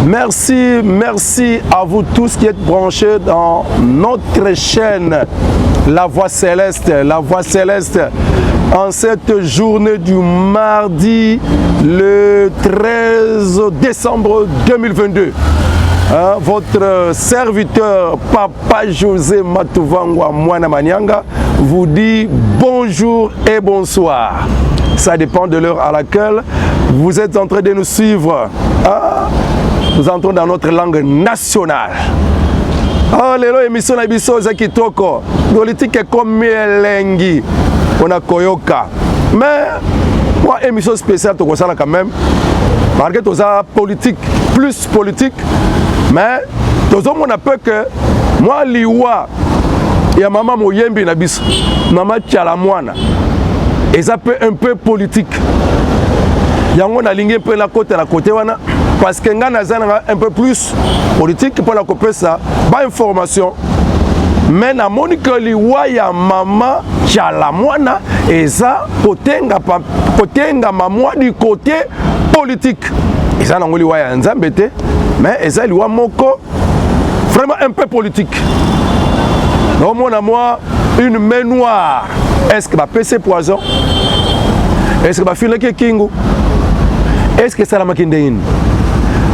Merci, merci à vous tous qui êtes branchés dans notre chaîne La Voix Céleste. La Voix Céleste, en cette journée du mardi le 13 décembre 2022. Hein, votre serviteur Papa José Matuvangwa Mwana Manianga vous dit bonjour et bonsoir. Ça dépend de l'heure à laquelle vous êtes en train de nous suivre. Ah, nous entrons dans notre langue nationale. Ah, lelo émission na biso eza kitoko. Politique ekomi elengi mpona koyoka. Mais moi émission spéciale tokosala quand même malgré toza politique plus politique, mais tozomona mpe ke mwa liwa ya mama moyembi na biso, mama Tshala Mwana, eza mpe un peu politique. Yango nalingi mpe nakota na kote wana parce que ngai naza nanga un peu plus politique mpona kopesa bainformation. Mais namoni ke liwa ya mama Tshala Mwana eza kotengama mwa du côté politique. Eza nango liwa ya Nzambe te, mais eza liwa moko vraiment un peu politique. Naomona mwa une main noire. Est ce que bapesi poison? Est ce que bafilaki ekingu? Est ce que esalamaki ndenge nini?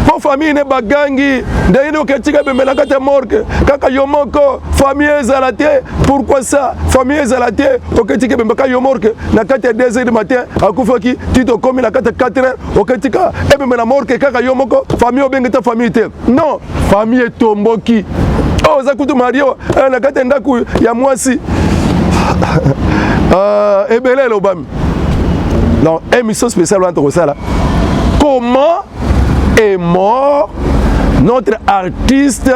Mpo famille ne bagangi ndenge nini oketika ebembe na kati ya morgue kaka yo moko, famille ezala te? Pourquoi ça, famille ezala te? Oketika ebembe kaka yo morgue na kati ya 2 heures du matin, akufaki ti tokomi na kati ya 4 heures, oketika ebembe na morgue kaka yo moko, famille obenge te, famille te. Non, famille etomboki. Oyo oza kutu mario na kati ya ndako ya mwasi ebele elobami. Donc émission spéciale wana tokosala: comment est mort notre artiste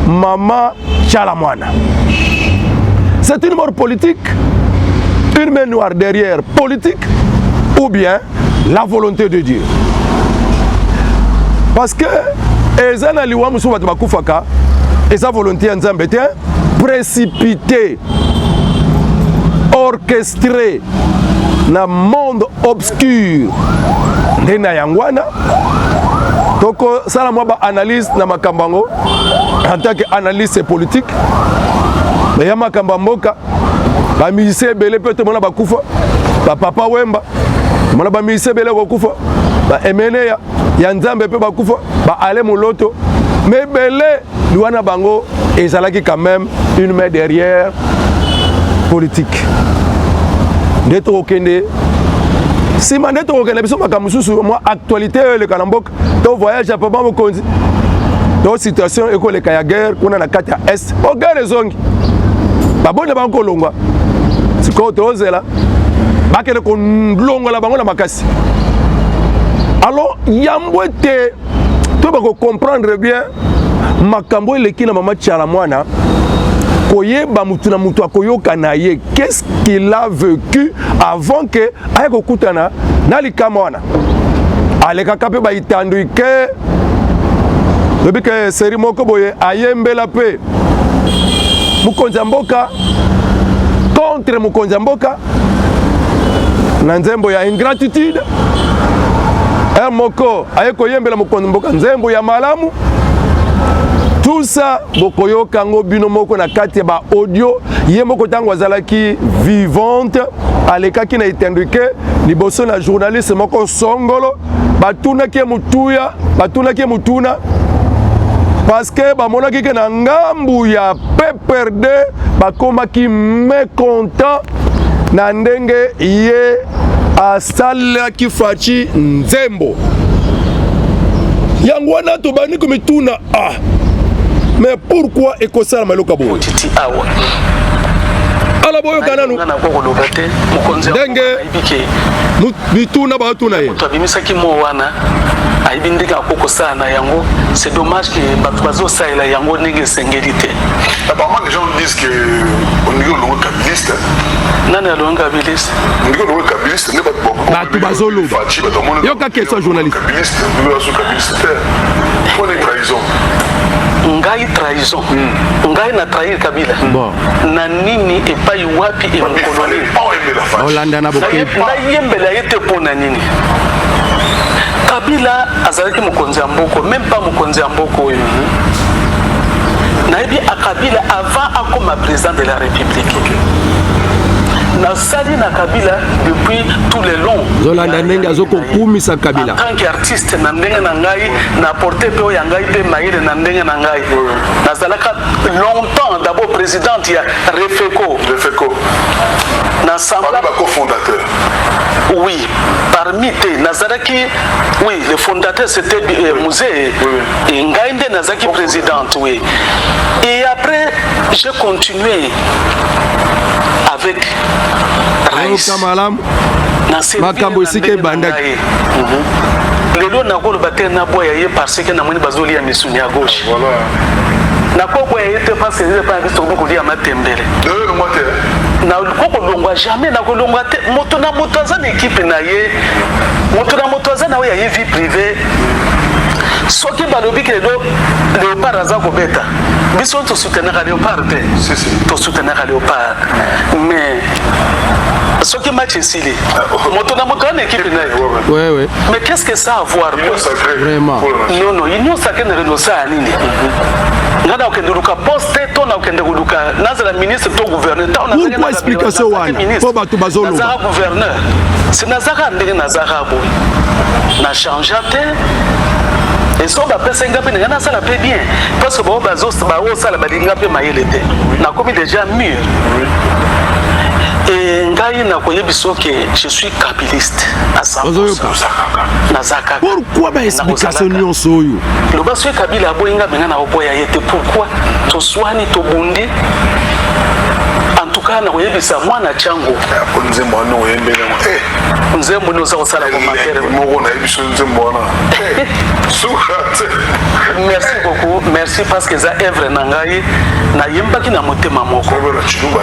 Mama Tshala Mwana? C'est une mort politique, une main noire derrière politique, ou bien la volonté de Dieu? Parce que eza na liwa mosusu bato bakufaka, eza volonté ya Nzambe te, précipité, orchestré na monde obscur. Nde na yango wana tokosala mwa baanalyse na makambo yango en tant que analyste politique. Ya makambo ya mboka, bamusicien ebele mpe tomona bakufa, bapapa Wemba, tomona bamusicien ebele kokufa, baemeneya ya Nzambe mpe bakufa, baale moloto. Mais ebele liwa na bango ezalaki quand même une main derrière politique. Nde tokokende nsima, nde tokokende biso makambo mosusu, mwa actualité oyo eleka na mboka, to voyage ya papa mokonzi, to situation ekoleka ya guerre kuna na kati ya Est. O guerre ezongi, baboni bango kolongwa. Sikoyo tozela bakende kolongola bango na makasi. Alors yambo ete to bakocomprendre bien makambo eleki na mama Tshala Mwana, koyeba mutu na mutu akoyoka na ye qu'est-ce qu'il a vécu avant ke aye kokutana na likama wana. Alekaka mpe baitando ke lobi ke seri moko boye ayembela mpe mokonzi ya mboka, contre mokonzi ya mboka na nzembo ya ingratitude. Heure moko aye koyembela mokonzi mboka nzembo ya malamu. Tout ça bokoyoka yango bino moko na kati ya baaudio. Ye moko ntango azalaki vivante alekaki na etendrike liboso na journaliste moko songolo, batunaki ye motuya, batunaki ye motuna parce que bamonaki ke na ngambu ya PPRD bakomaki mécontent na ndenge ye asalelaki Fatshi nzembo. Yango wana tobandi komituna: ah, mais pourquoi ekosalama eloko boye? Titi awa. Ala, boyoka nanu. Nga nako koloba te, mokonzi ya Ndenge mboka ayebi ke mituna baotuna ye. Moto abimisaki mo wana ayebi ndenge akoki kosala na yango. C'est dommage ke bato bazosalela yango ndenge esengeli te. Apparemment, les gens disent que on dirait le kabiliste. Nani alongi kabiliste? On dirait le kabiliste. Ne pas Bato bazoloba. Yoka question ya journaliste. Kabiliste, nous sommes kabiliste. Pour les trahison. Ngai trahison? Ngai na trahir Kabila? Bon. Na nini, epai wapi, Il emokolo fallait nini? pas aimer la Fatshi. Olanda na bokebi. Nayembela ye te. Mpo na nini? Kabila azalaki mokonzi ya mboka, même pas mokonzi ya mboka oyo. Nayebi Kabila avant akoma président de la République. Nasali na Kabila depuis tout le long. Zolanda ndenge azokokumisa Kabila. En tant qu'artiste, na ndenge na ngai na apporte mpe oyo ya ngai mpe mayele na ndenge na ngai. Nazalaka longtemps d'abord présidente ya Refeco. Refeco. Na Parmi bacofondateur. Oui, parmi te nazalaki, oui, le fondateur, c'était Mzee. Et ngai nde nazalaki présidente, oui. Et après, j'ai continué avec Raïs. Oyoka malamu makambo esika ebandaki. Lelo nakoloba te naboya ye parce que namoni bazolia misuni ya gauche. Nakoboya ye te parce que epa na biso tokomi kolia matembele. Longwa te. Nakoki kolongwa jamais, nakolongwa te. Moto na moto aza na ekipe na ye, moto na moto aza na oyo ya ye vie privée. Soki balobi ke lelo Léopard aza kobeta, biso tosoutenaka Léopard te, tosoutenaka Léopard, mais soki match esili, moto na moto ana équipe na ye. Mais qu'est-ce que ça a à voir? Union sacrée. Vraiment. Non, non, union sacrée na renosa ya nini? Nga na kokende koluka poste to na kokende koluka nazala ministre to gouverneur? Pourquoi explication wana? Mpo bato bazoloba. Nazaka gouverneur, si nazaka ndenge nazaka boye, na change te. Eso bapesa nga mpe, nga nasala mpe bien, parce que bao baosala balinga mpe mayele te. Nakomi déjà mûr e ngai nakoyebi soki je suis kabiliste à 100. Ozoyoka? Naza kaka. Pourquoi baexplication nyonso oyo? Loba soki Kabila aboyi nga, benga na koboya ye te. Pourquoi toswani, tobundi? En tout cas, nakoyebisa mwana Tiango. Po nzembo wana oyembeli yango. Nzembo nini oza kosala commentaire? Moko nayebi so nzembo wana suka te. Merci beaucoup, merci, parce que eza œuvre na ngai, nayembaki na motema moko. Na Chiluba.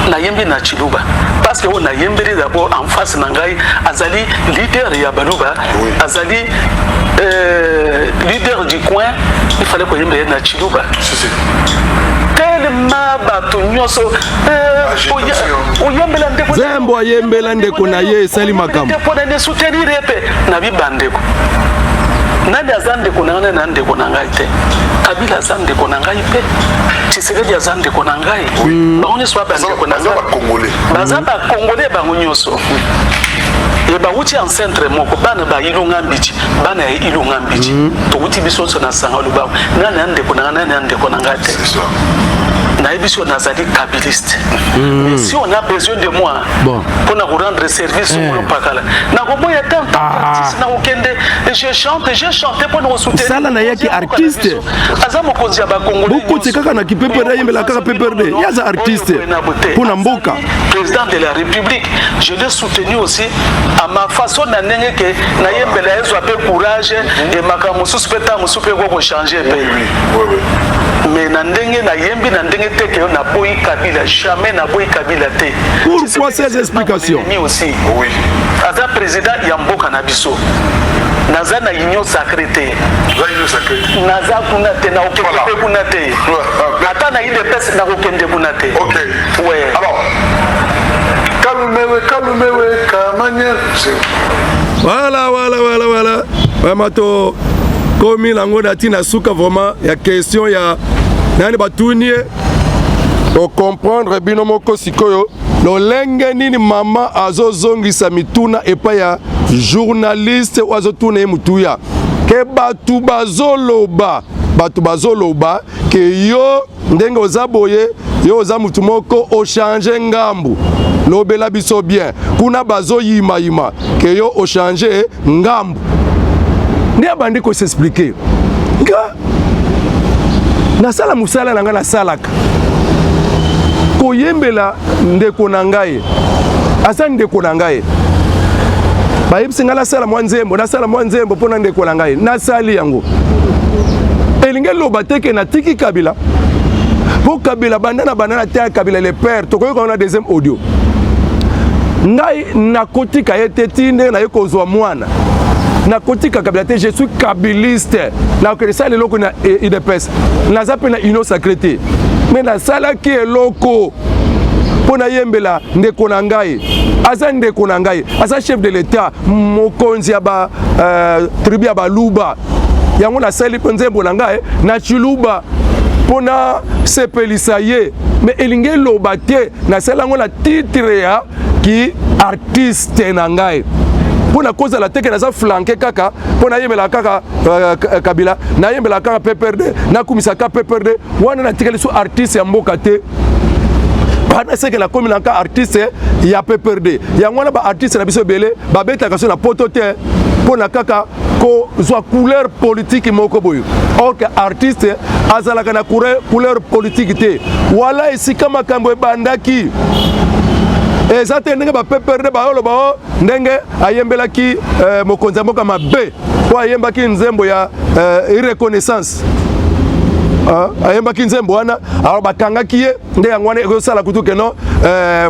Nayembi na Chiluba parce que oyo nayembeli d'abord en face na ngai azali leader ya Baluba. Azali leader du coin, il fallait koyembela ye na Chiluba. Si, si. Tellement bato nyonso oyembela ndeko. Nzembo ayembela ndeko na ye esali makambo. Mpona ne soutenir ye mpe na bibandeko. Nani aza ndeko na ngai? Na ndeko na ngai te. Kabila aza ndeko na ngai mpe Tshisekedi aza ndeko na ngai. Bango nyonso ba bandeko na ngai, baza bacongolais bango nyonso. E bawuti ancêtre moko, bana ba Ilunga Mbici, bana ya Ilunga Mbici. Towuti biso nyonso na sanga Lubango. Nani ya ndeko na ngai, nani ya ndeko na ngai te? Nayebi so nazali kabiliste. Mais si on a besoin de moi mpona korendre service molo pakala, nakoboya te. En tant qu'artiste, nakokende, je chante, je chante mpona kosoutenir. Sala na yaki artiste. Aza mokonzi ya bacongolais. Bokoti kaka na kiPPRD, ayembela kaka PPRD. Ye aza artiste mpona mboka. Président de la République, je l'ai soutenu aussi à ma façon, na ndenge ke nayembela ezwa mpe courage. E makambo mosusu mpe, ntango mosusu mpe eko kochange mpe, mais na ndenge nayembi, na ndenge te ke naboyi Kabila. Jamais naboyi Kabila te. Pourquoi ces explications? Aussi aza président ya mboka na biso. Naza na union sacrée te, naza kuna te, nakokende mpe kuna te. Ata na UDPS, nakokende kuna te. Ok. Ouais. Alors, Kalumewe, Kalumewe, Kamanye. Voilà, vraiment to komi nango na ntina suka vraiment ya question ya nani batuni ye. Ocomprendre bino moko sikoyo lolenge nini mama azozongisa mituna epai ya journaliste oyo azotuna ye motuya ke bato bazoloba, bato bazoloba ke yo ndenge oza boye, yo oza mutu moko ochange ngambu. Lobela biso bien, kuna bazoyimayima ke yo ochange ngambu. Nde abandi kos'expliquer: nga nasala mosala na ngai, nasalaka koyembela ndeko na ngai, aza ndeko na ngai. Bayebisi ngai nasala mwa nzembo, nasala mwa nzembo mpo na ndeko na ngai, nasali yango. Elingi eloba te ke natiki Kabila, mpo Kabila banda na banda na te ya Kabila le père. Tokoyoka wana deuxième audio. Ngai nakotika ye te ti ndenge naye kozwa mwana. Nakotika Kabila te, je suis kabiliste. Nakokende sala eloko na UDPS, naza mpe na union sacrée te, mais nasalaki eloko mpo nayembela ndeko na ngai. Aza ndeko na ngai, aza chef de l'État, mokonzi ya ba tribu ya Baluba. Yango nasali mpe nzembo na ngai na Tshiluba mpo nasepelisa ye, mais elingi eloba te nasali yango na titre ya ki artiste na ngai, mpo na kozala teke naza flanke kaka mpo nayembelaka kaka Kabila, nayembelaka kaka PPRD, nakumisaka PPRD. Wana natikali so artiste ya mboka te. Wana seke nakomi na ka artiste ya PPRD. Yango wana baartiste na biso ebele babetaka so na poto te, mpo na kaka kozwa couleur politique moko boye. Or que artiste azalaka na couleur politique te. Wala esika makambo ebandaki eza te ndenge baPPRD bayoloba o ndenge ayembelaki mokonzi ya mboka mabe, mpo ayembaki nzembo ya irreconnaissance. Ayembaki nzembo wana, alors bakangaki ye. Nde yango wana ekosala kutu keno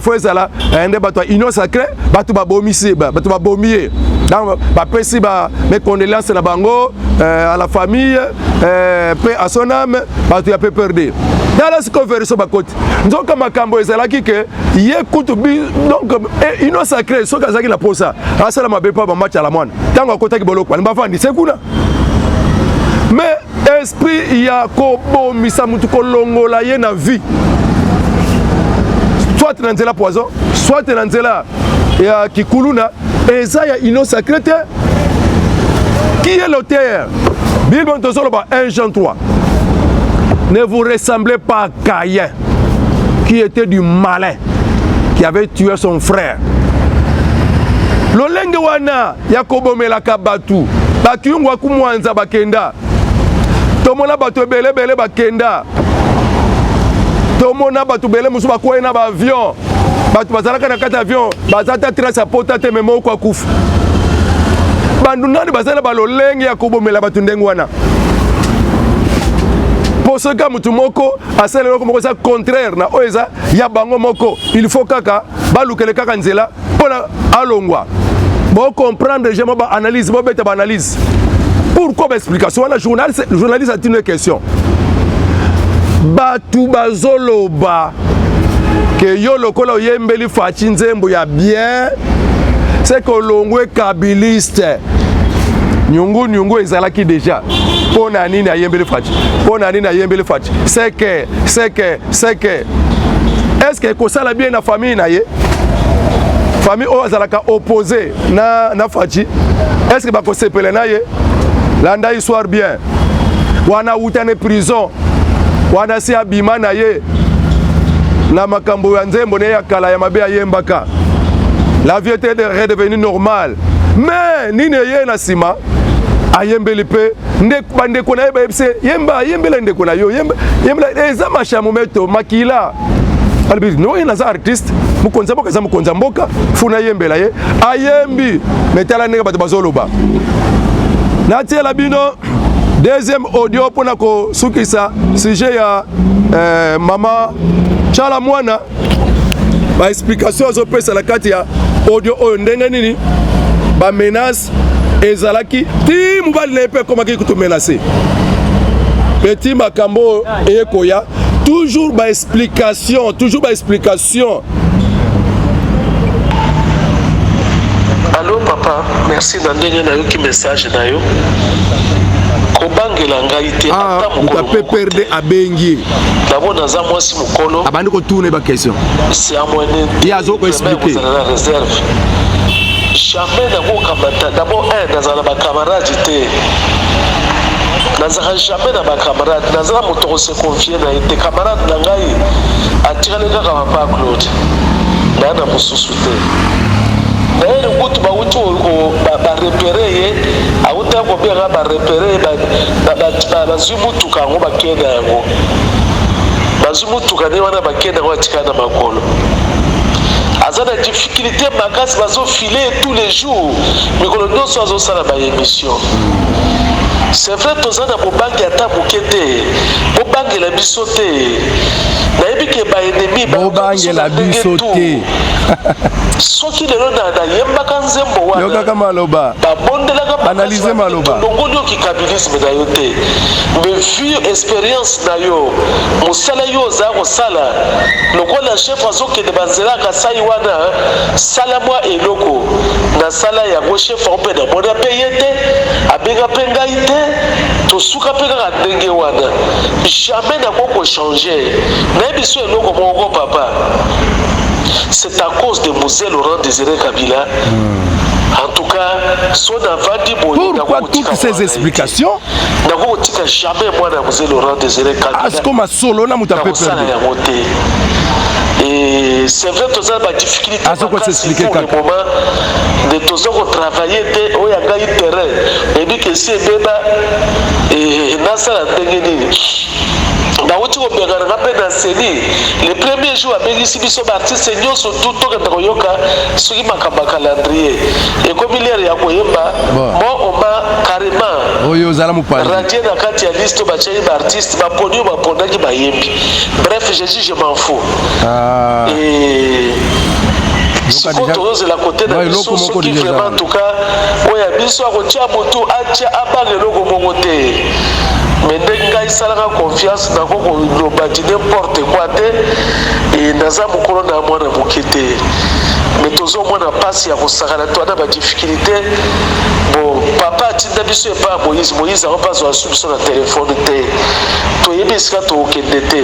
fo ezala nde bato ya Union sacrée, bato babomisi, bato babomi ye. Donc bapesi ba mes condoléances na bango à la famille, mpe à son âme, bato ya PPRD. Tala sikoyo version bakoti. Nzoka makambo ezalaki ke ye kutu donc Union sacrée, soki azalaki na posa asala mabe mpo mama Tshala Mwana, ntango akotaki boloko, balingi bafandise kuna. Mais esprit ya kobomisa mutu, kolongola ye na vie, soit na nzela poison, soit na nzela ya kikuluna, eza ya Union sacrée te. Qui est l'auteur? Bible tozoloba 1 Jean 3: ne vous ressemblez pas à Caïn, qui était du malin, qui avait tué son frère. Lolenge wana ya kobomelaka bato, bakiyungu akumwanza bakenda, tomona bato ebele ebele bakenda, tomona bato ebele mosusu bakwei na baavion. Bato bazalaka na kati ya avion, baza ta trace ya pota te, mais moko akufa. Bandu nani baza na balolenge ya kobomela bato ndenge wana? Mpo soki motu moko asala eloko moko eza contraire na oyo eza ya bango moko, il faut kaka balukele kaka nzela mpona alongwa. Bocomprendre jamais baanalyse, bobeta baanalyse. Pourquoi baexplication wana? Journaliste atino question: bato bazoloba ke yo lokola oyembeli Fatshi nzembo ya bien, c'est que olongwe kabiliste. Nyungu nyungu ezalaki déjà. Mpo na nini ayembeli Fatshi? Mpo na nini ayembeli Fatshi? Seke seke seke, est ce que ekosala bien na famille na ye, famille oyo azalaka opposé na Fatshi? Est ce que bakosepela na ye? Landa histoire bien. Wana awuta ne prison wana, si abima na ye na makambo ya nzembo ne ya kala ya mabe ayembaka, la vie était redevenue normale. Mais nini eye na nsima? Ayembeli mpe bandeko na ye, bayebisi: yemba, ayembela ndeko na yo, yembela, eza mashamu meto makila. Alobi: no, ye naza artiste, mokonzi ya mboka eza mokonzi ya mboka, funa yembela ye. Ayembi, mais tala ndenge bato bazoloba. Natiela bino deuxième audio mpona kosukisa sujet ya mama Tshala Mwana. Baexplication azopesa na kati ya audio oyo, ndenge nini bamenace ezalaki ti mobali na ye mpe akomaki kutu menace petit. Makambo oyo eye koya, toujours baexplication, toujours baexplication. Allo papa, merci na ndenge nayoki message na yo. Kobangela ngai te. Ata mokolo moto moko PPRD te. Abengi ye. D'abord naza mwasi mokolo. Abandi kotuna baquestion. C'est à moyen. Ye azo koexpliquer. Na réserve, jamais nakokamata. D'abord un, nazala na bacamarade te, nazalaka jamais na bacamarade, nazala moto kose confier na ye te. Camarade na ngai atikali kaka papa Claude, naa na mosusu te. D'ailleurs kutu bauti barepérer ye, awuti kobenga, barepérer ye, bazwi mutuka yango, bakenda yango, bazwi mutuka nde wana, bakenda yango, atikali na makolo, aza na difficulté makasi, bazofiler tous les jours, mikolo nyonso azosala baémission. C'est vrai, toza na bobangi ata moke te, bobangela biso te. Nayebi ke ba ennemis baluka biso Bobangela na ndenge biso tout. te. Soki lelo na nayembaka nzembo wana, Yokaka maloba. Babondelaka makasi Analyse babi maloba. tolongoli yo kikabilisme na yo te, mais vu experience na yo, mosala yo oza kosala lokola chef azokende ba nzela ya Kasai wana, sala mwa eloko. Nasala yango, chef yango mpe namona mpe ye te, abenga mpe ngai te, tosuka mpe kaka ndenge wana. Jamais nakoki ko changer. Nayebisi yo eloko moko papa. C'est à cause de Mzee Laurent Desire Kabila. En tout cas, so navandi boye Pourquoi toutes ces explications? Nakoki kotika jamais mwana ya Mzee Laurent Desire Kabila. Asko masolo na moto Nakosala yango te. Et c'est vrai toza ba difficulté makasi pour le moment de toza ko travailler te oyo ya ngai terrain nayebi ke esi ebeba nasala ndenge nini Nawuti kobengana nga mpe na CENI le premier jour abengisi biso ba artistes nionso tout tokende koyoka soki makambo ya calendrier ekomi l'heure ya koyemba moi on m'a carrement Oyo ozala mopanzi. radier na kati ya liste oyo batiaki ba artistes baponi oyo baponaki bayembi bref je dis je m'en fous Ah. et Yoka sikoyo deja- tozozela kote na Ouais, biso eloko moko soki deja vraiment eza en tout cas oyo ya biso akotia motu atia abanga eloko moko te Mais ndenge ngai salaka confiance nako koloba du n'importe quoi te et naza mokolo na mwana moke te mais tozomona mpasi ya kosakana to na badifficulté bon papa atinda biso epai ya moïse moïse yango mpe azwa su biso na telefone te toyebi esika tokokende te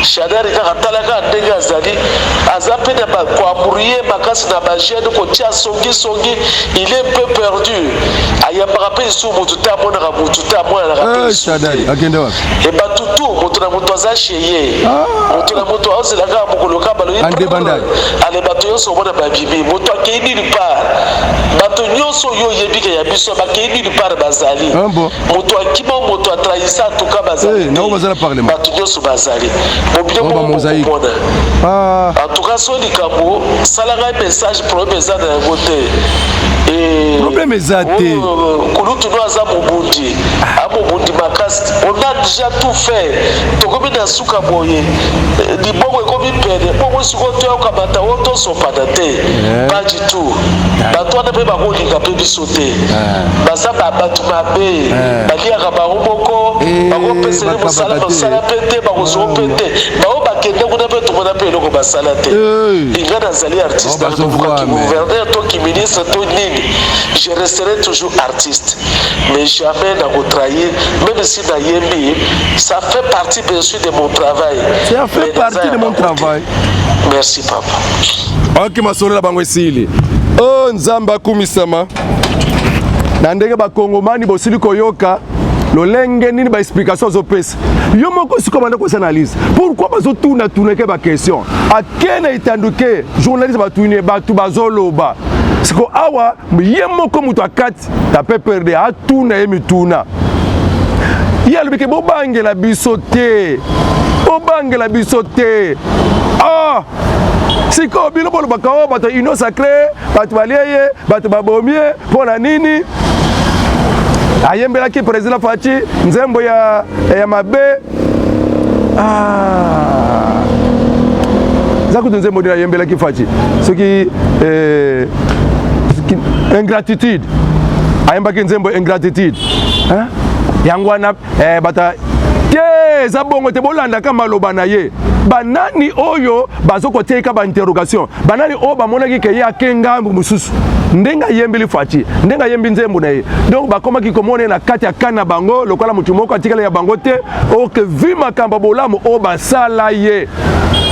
shadari kaka tala kaka ndenge azali aza mpe na koambrouye makasi na bagene kotia songisongi il est un peu perdu ayambaka mpe lisusu motu te amonaka motu te amonanaka mpe Eh, lisusu Shadary, te akende wapi? e bato tu moto na moto aza chez ye moto na moto aozela kaka mokolo kaka balobi Ande Bandal. ale bato nyonso omona babimi moto akei nulle part bato nyonso oyo oyebi ke ya biso bakei nulle part bazali Ah bon? moto akima moto atrahisa antuka bazali Eh, te. nao baza na parlement. bato nyonso bazali bobino Oh, ba moko mosaïque. bokomona Ah. En tout cas soki likambo sala ngai message problème eza na yango te. Et Problème eza te. oyo, kulutu no aza mobundi amobundi makasi on a déjà tout fait tokomi na suka boye eh, libongo ekomi pene bongo sikoyo toyokamata o tosopana te pas du tout bato wana mpe bakolinga mpe biso te baza ba bato mabe baliaka bango moko Eh, bakopesele mosala bakabaka te. mosala mpe te bakozwa mpe te Baoyo bakende kuna mpe tomona mpe eloko basala te. Nga nazali artiste, Oh, nakoki ki gouverneur to ki ministre to nini, je resterai toujours artiste mais jamais nako trahir meme si nayembi ça fait partie bien sûr de mon travail. Ça fait partie de mon travail. Merci papa. Ok, masolo na bango esili. Oh Nzambe akumisama. Na ndenge bakongomani bosili koyoka lolenge nini ba explication azopesa yo moko sikoyo banda kosa analyse pourquoi bazotuna tunake ba question ake na etanduke journaliste batuni ye bato bazoloba siko awa ye moko moto akati na PPRD atuna ye mituna ye alobi ke bobangela biso te bobangela biso te ah sikoyo bino bolobaka oyo oh, bato ya union sacré bato balie ye bato babomi ye mpo na nini ayembelaki président Fatshi nzembo ya, ya mabe ah. eza kutu nzembo nini ayembelaki Fatshi soki eh, ingratitude ayembaki nzembo ingratitude hein? yango wana eh, bata te eza bongo te bolandaka maloba na ye banani oyo bazokotiaka bainterrogation banani oyo bamonaki ke ye ake ngambo mosusu ndenge ayembeli Fatshi ndenge ayembi nzembo na ye donc bakomaki komona ye na kati ya kan na bango lokola moto moko atikala ya bango te oke vi makambo ya bolamu oyo basala ye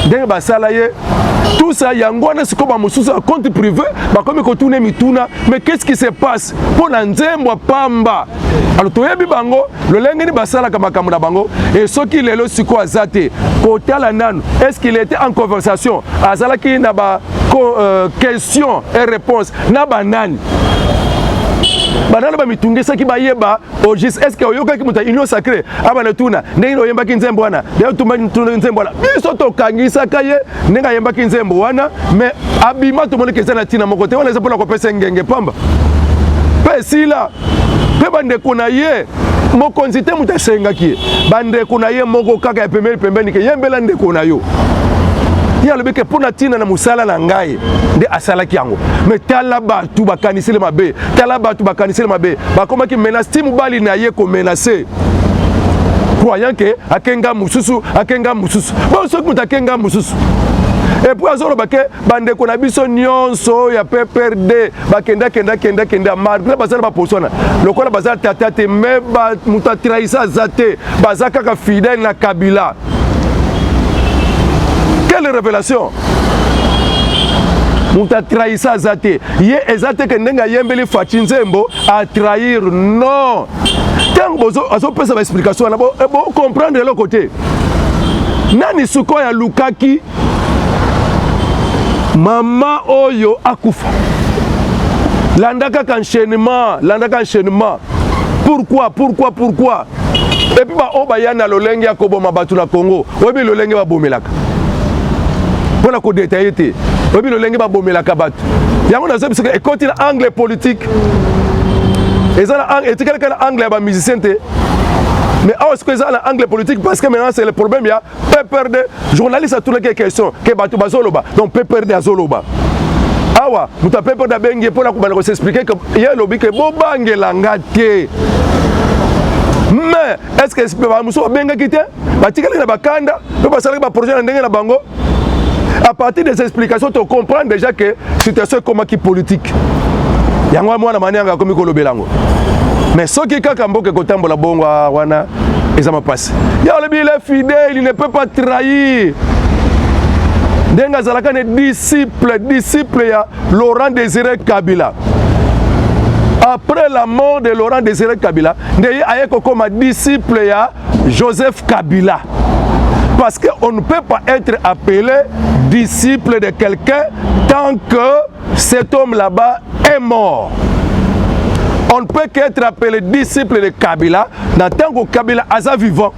ndenge basala ye tout ça yango wana sikoyo bamosusu ya compte privé bakomi kotuna mituna mais qu'est-ce qui se passe mpo na nzembo ya pamba alors toyebi bango lolenge nini basalaka makambo na bango e soki lelo sikoyo aza te kotala nanu est ce qu'il était en conversation azalaki na ba euh, question et réponse na banani banani bamitungisaki bayeba au juste est ce que oyokaki moto ya union sacré abana tuna ndenge nini oyembaki nzembo wana ndenge otumbaki nzembo wana biso tokangisaka ye ndenge ayembaki nzembo wana mais abima tomonaki eza na ntina moko te wana eza mpona kopesa ngenge pamba mpe esila. Mpe bandeko na ye, mokonzi te moto asengaki ye, bandeko na ye moko kaka ya pembeni pembeni ke yembela ndeko na yo. Ye alobi ke mpo na ntina na mosala na ngai nde asalaki yango. Me tala bato bakaniseli mabe, tala bato bakaniseli mabe, bakomaki menace ti mobali na ye komenace, croyant ke akenga mosusu, akenga mosusu. Bon, soki moto akenga mosusu, epuis azoloba ke bandeko na biso nyonso ya PPRD bakenda kenda kenda kenda, malgré baza na baposo wana, lokola baza tata te, me moto atrahisa aza te, baza kaka fidèle na Kabila. Quelle révélation! Moto atrahisa aza te. Ye eza te ke ndenge ayembeli Fatshi nzembo atrahir, non. Ntango azopesa baexplication wana, bocomprendre eloko te. Nani sikoyo alukaki mama oyo akufa? Landa kaka enchaînement, landaka enchaînement. Pourquoi, pourquoi, pourquoi? Et puis baoyo baya na lolenge ya koboma bato na Congo, oyebi lolenge babomelaka, mpona kodétailler te, oyebi lolenge babomelaka bato yango. Nazoyebi soki ekoti na angle politique, eza na etikali kaka na angle ya bamusicien te, mais awa sikoyo eza na angle politique, parce que maintenant c'est le problème ya PPRD. Journaliste atunaki question ke bato bazoloba, donc PPRD azoloba awa, moto ya PPRD abengi ye mpona kobanda kos'expliquer ke ye alobi ke bobangela nga te. Mais est ce que bamosusu babengaki te, batikali na bakanda mpe basalaki baprojet na ndenge na bango? À partir des explications, to comprendre déjà que situation ekomaki politique. Yango mwana manianga akomi kolobela yango. Mais soki kaka mboka ekotambola bongo wana, eza mapasi. Ye alobi il est fidèle, il ne peut pas trahir, ndenge azalaka ne disciple ya Laurent Désiré Kabila. Après la mort de Laurent Désiré Kabila, nde ye aye kokoma disciple ya Joseph Kabila, parce qu'on ne peut pas être appelé disciple de quelqu'un tant que cet homme là-bas est mort. On ne peut qu'être appelé disciple de Kabila dans tant que Kabila aza vivant.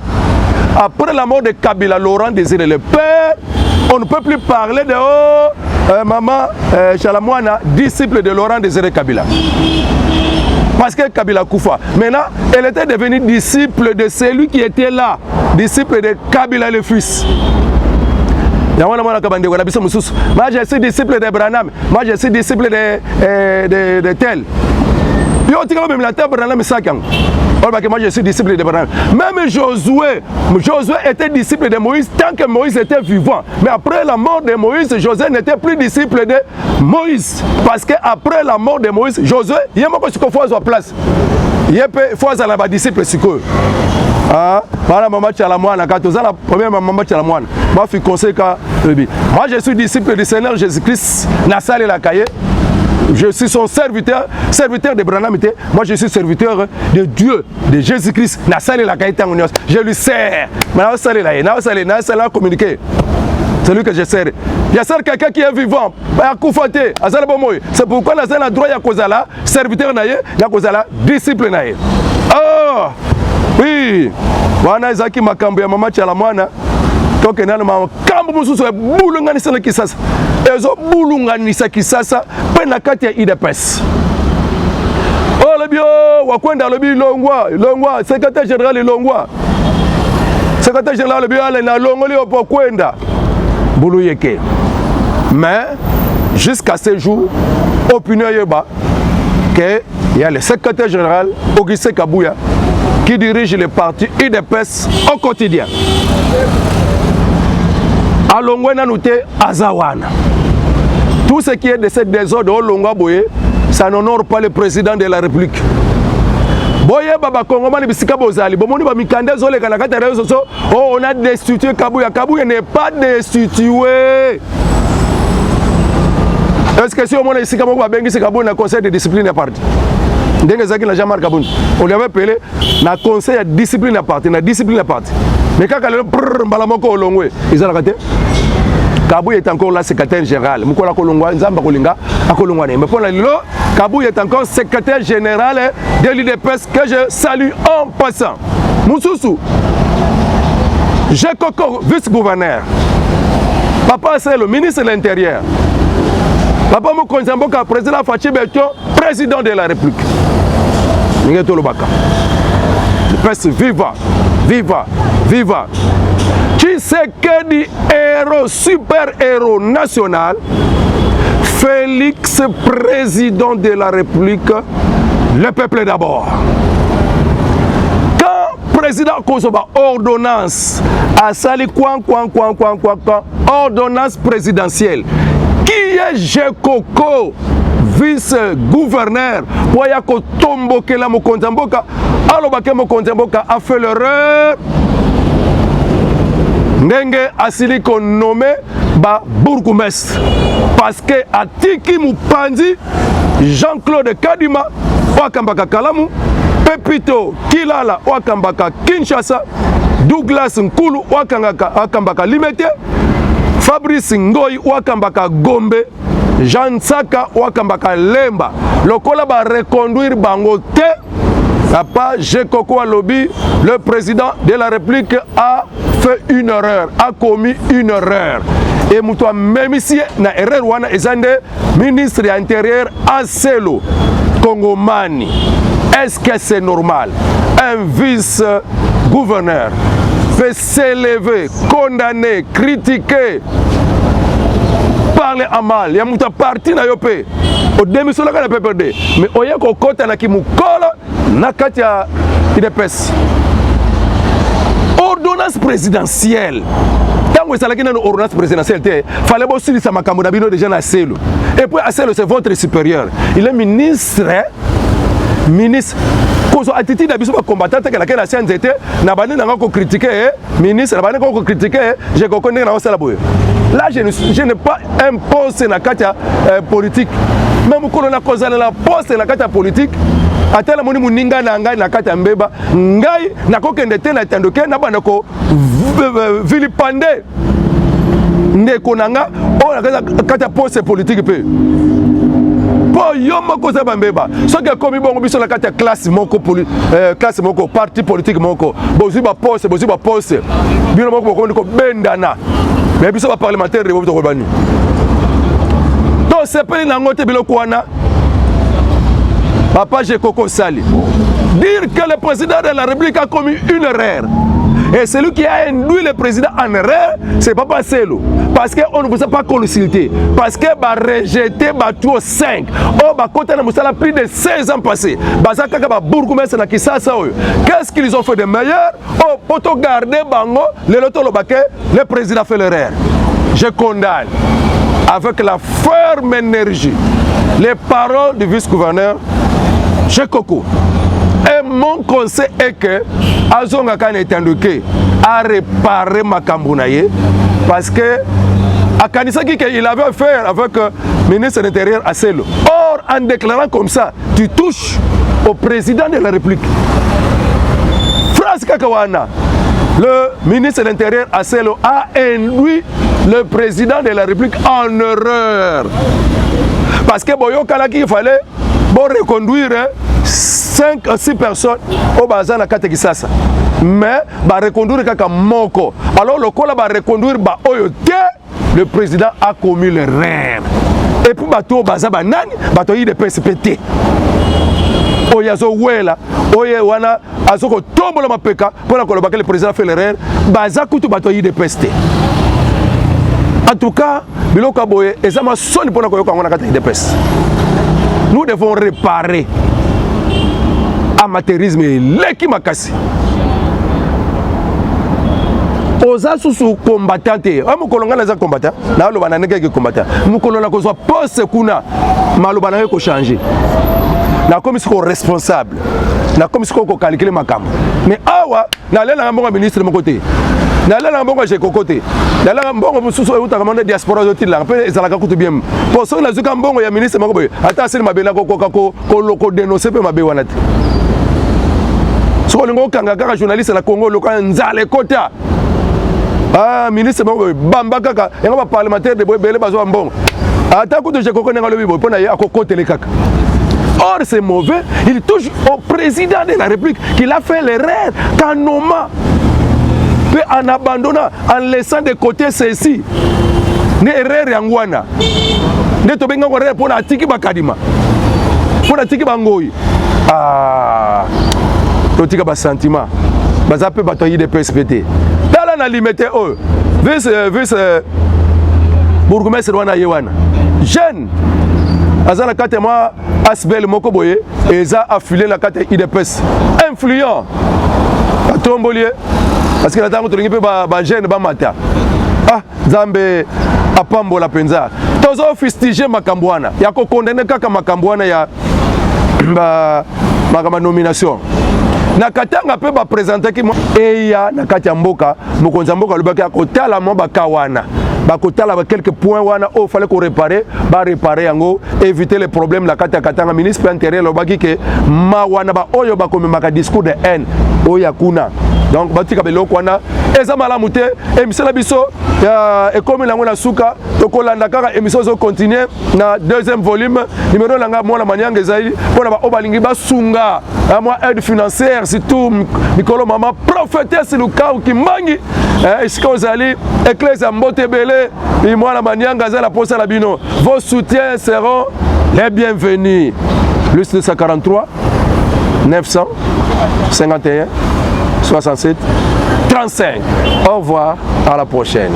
Après la mort de Kabila, Laurent Désiré le père, on ne peut plus parler de oh, maman Tshala Muana, disciple de Laurent Désiré Kabila. Parce que Kabila kufa. Maintenant, elle était devenue disciple de celui qui était là, disciple de Kabila le fils. Yango wana monaka bandeko na biso mosusu: moi je suis disciple de Branham, moi je suis disciple de tel. Yo otika bamemela te Branham esaki yango, olobaki moi je suis disciple de Branham. Même Josué, Josué était disciple de Moïse tant que Moïse était vivant, mais après la mort de Moïse, Josué n'était plus disciple de Moïse, parce que après la mort de Moïse, Josué ye moko sikoyo faut azwa place, ye mpe faut azala na badisciple sikoyo. Ah, bana mama Tshala Muana, ka toza na première mama Tshala Muana bafi conseil ka lobi: moi je suis disciple du Seigneur Jésus-Christ, nasalelaka ye, je suis son serviteur. Serviteur de Branham te, moi je suis serviteur de Dieu, de Jésus-Christ. Nasalelaka ye ntango nyonso, je lui sers. Mais naosalela ye, naosalela, nasalela, communiquer celui que je sers. Je sers quelqu'un qui est vivant, akufa te, azala bomoi. C'est pourquoi naza na droit ya kozala serviteur na ye, ya kozala disciple na ye. Oh oui, wana ezalaki makambo ya mama Tshala Muana. Tokende nano makambo mosusu ebulunganisa na Kisasa, ezobulunganisa Kisasa mpe na kati ya UDPS. Oyo alobi o Wakwenda, alobi longwa, longwa secrétaire général, longwa secrétaire général. Alobi ale nalongoli yo po kwenda mbulu yeke. Mais jusqu'à ce jour, opinion eyeba que il y a le secrétaire général Augustin Kabouya qui dirige le parti UDPS au quotidien. Alongwe nanu te, aza wana. Tout ce qui est de ce désordre, olongwa boye, ça n'honore pas le président de la République. Boyeba, bakongomani bisika bozali, bomoni bamikanda ezoleka na kati ya réseaux sociaux: oh, on a destitué Kabuya. Kabuya n'est pas destitué. Est ce que si omona esika moko babengisi Kabuya na conseil de discipline ya parti, ndenge ezalaki na Jean-Marc Kabund, on lui avait appelé na conseil ya discipline ya parti, na discipline ya parti, mais kaka lelo prr, mbala moko olongwe, ezalaka te. Kabuya est encore là, secrétaire général. Mokolo akolongwa, Nzambe akolinga, akolongwa na ye. Mais mpo na lelo, Kabuya est encore secrétaire général de l'UDPS, que je salue en passant. Mosusu, Jekoko, vice-gouverneur, papa c'est le ministre de l'Intérieur, papa mokonzi ya mboka, président Fatshi Béton, président de la République. Ndenge tolobaka. Udps viva, viva, viva. Tshisekedi héros, super héros national. Félix, président de la République, le peuple d'abord. Quand président kozwa ordonnance, asali coin, coin, coin, coin, coin, coin, ordonnance présidentielle, qui est Gecoco, vice-gouverneur, po aya kotombokela mokonzi ya mboka, alobake mokonzi ya mboka a fait l'erreur ndenge asili konommer ba bourgmestre parce que atiki mopanzi Jean-Claude Kadima oyo akambaka Kalamu, Pepito Kilala oyo akambaka Kinshasa, Douglas Nkulu oyo akambaka Limete, Fabrice Ngoi oyo akambaka Gombe, Jean Nsaka oyo akambaka Lemba. Lokola bareconduire bango te, papa Gecoco alobi le président de la République a fait une erreur, a commis une erreur. Et moto amemisi ye na erreur wana eza nde ministre ya intérieur Aselo Kongomani. Est-ce que c'est normal? Un vice-gouverneur peut s'élever, condamner, critiquer, parler en mal ya moto parti na yo mpe odémissionnaka na PPRD, mais oye kokɔta na kimokolo na kati ya UDPS. Ordonnance présidentielle, ntango ezalaki nano ordonnance présidentielle te, fallait bosilisa makambo na bino déjà na Aselo. Et puis Aselo, c'est votre supérieur, il est ministre, ministre. Kozwa attitude na biso bacombattant tekelake na sia nzete na bandi nanga kocritiquer ministre, na bandi kocritiquer Gecoco ndenge nakosala boye. Là, je n'ai pas un poste na kati ya politique, mais mokolo nakozala na poste na kati ya politique, ata namoni moninga na ngai na kati ya mbeba, ngai nakokende te na etandoke nabanda ko vilipender ndeko na nga oyo na kati ya poste politique mpe mpo yo moko oza bambeba. Soki ekomi bongo, biso na kati ya classe moko, classe moko, parti politique moko, bozwi baposte, bozwi baposte, bino moko bokomi kobendana. Mais biso baparlementaire debout, tokoloba nini? Tosepeli nango te biloko wana. Papa Gecoco Sali, dire que le président de la République a commis une erreur et celui qui a induit le président en erreur, c'est Papa Aselo, parce qu'on ne vous a pas consulté, parce que ba rejeté bato 5 oyo bakota na mosala plus de 16 ans passés, baza kaka babourgmestre na Kisasa oyo. Qu'est-ce qu'ils ont fait de meilleur oyo po togarder bango lelo toloba ke le président fait l'erreur? Je condamne avec la ferme énergie les paroles du vice-gouverneur Gecoco et mon conseil est que azongaka na etandoke aréparer makambo na ye, parce que akanisaki qu'il avait affaire avec ministre de l'Intérieur Aselo. Or, en déclarant comme ça, tu touches au président de la République. Phrase kaka wana, le ministre de l'Intérieur Aselo a induit le président de la République en erreur, parce que boyokalaki, il fallait bo reconduire 5 6 personnes oyo baza na kati ya Kisasa, mais bareconduire kaka moko. Alors lokola bareconduire baoyo te, le président a commis l'erreur. Et puis bato oyo baza banani? Bato ya UDPS mpe te. Oyo azowela oyo wana azokotombola mapeka mpona koloba ke le président fait l'erreur, baza kutu bato ya UDPS te. En tout cas, biloko ya boye eza masoni mpona koyoka yango na kati ya UDPS. Nous devons réparer. Amateurisme eleki makasi. Oza susu combattant te. Oyo mokolo ngai naza combattant, naloba na ndenge eke combattant, mokolo na kozwa poste kuna, maloba na ngai kochanger. Nakomi sikoyo responsable, nakomi sikoyo kocalculer makambo. Mais awa nalelanga mbongo ya ministre moko te, nalelanga mbongo ya Gecoco te, nalelanga mbongo mosusu oyo eutaka monde diaspora, ozotilelanga mpe ezalaka kutu bien. Mpo soki nazwika mbongo ya ministre moko boye, ata asili mabe, nakokoka kodénoncer mpe mabe wana te. Soki olingi okanga kaka journaliste na Congo, lokola nzala ekota, ah, ministre moko boye, bamba kaka yango. Baparlementaire de boye ebele bazwa mbongo. Ata kutu Gecoco ndenge alobi boye, mpo na ye akokotele kaka. Or c'est mauvais, il touche au président de la République qu'il a fait l'erreur qu'en nommant mpe en abandonnant, en laissant de côté ceci. Nde erreur yango wana nde tobengango erreur, mpo na atiki bakadima, mpo na atiki bangoyi, Ah, totika basentiment, baza mpe bato ya UDPS mpe te. Tala na Limete oyo vice, vice bourgmestre wana, ye wana jeune aza na kati ya mwa asbel moko boye, eza affilié na kati ya UDPS, influent, batomboli ye parce que na ntango tolingi mpe bajeune bamata. Ah, Nzambe apambola mpenza. Tozofustige makambo wana ya kokondane, kaka makambo wana ya makambo ya nomination na Katanga mpe baprésentaki eya na kati ya mboka. Mokonzi ya mboka alobaki akotala mwa baka wana, bakotala ba quelques points wana oyo fallait koréparer, baréparer yango, éviter les problèmes na kati ya Katanga. Ministre intérieur alobaki ke mawa na baoyo bakomemaka discours de haine oyo ya kuna. Donc batika biloko wana, eza malamu te. Émission na biso ekomi nango na suka. Tokolanda kaka émission ezocontinue na deuxième volume. Numéro na nga Mwana Manyanga ezali mpona baoyo balingi basunga mwa aide financière, surtout mikolo mama prophétesse Lukau Kimbangi, esika ozali, église ya mbote ebele. Mwana Manyanga aza na posa na bino. Vos soutiens seront les bienvenus. +243 951 67 35. Au revoir, à la prochaine.